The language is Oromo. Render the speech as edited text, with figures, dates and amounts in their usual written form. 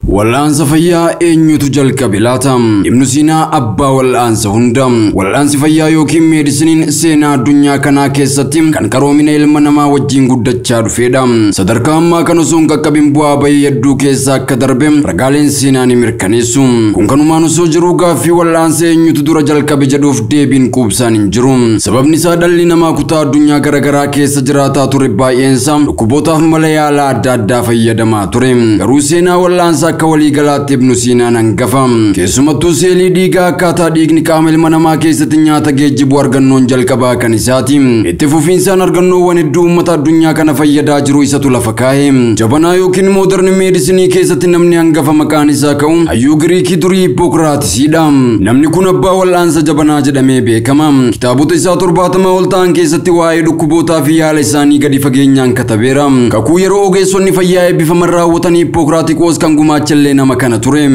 Wal'aansa fayyaa eenyutu jalqabe laata? Ibnu Siinaa abbaa wal'aansa hunda. Wal'aansi fayyaa yookiin meedisiniin seenaa addunyaa kanaa keessatti kan qaroomina ilma namaa wajjin guddachaa dhufedha. Sadarkaa ammaa kan osoo hin qaqqabin bu'aa bahii hedduu keessa akka darbe ragaaleen seenaa ni mirkaneessu. Kun kanumaan osoo jiruu gaaffii wal'aansa eenyutu dura jalqabe jedhuuf deebiin quubsaan hin jiru. Sababni isaa dhalli namaa kutaa addunyaa garaagaraa keessa jiraataa ture baay'eensa dhukkubootaaf mala yaalaa adda addaa fayyadamaa ture. Garuu seenaa wal'aansa akka waliigalaatti Ibnu Siinaan hangafa. Keessumattuu seelii dhiigaa akkaataa dhiigni qaama ilma namaa keessatti nyaata geejjibu argannoon jalqabaa kan isaati. Itti fufiinsaan argannoowwan hedduu uummata addunyaa kana fayyadaa jiru isatu lafa kaa'e. Jabanaa yookiin modern meedisinii keessatti namni hangafa maqaan isaa ka'u hayyuu Giriikii durii Hippokiraatisiidha. Namni kun abbaa wal'aansa jabanaa jedhamee beekama. Kitaabota isaa 70 ol ta'an keessatti waa'ee dhukkubootaa fi yaala isaanii gadi fageenyaan katabeera. Kakuu yeroo ogeessonni fayyaa eebbifaman raawwatan Hippokiraatikoos kan gumaachallee nama kana ture.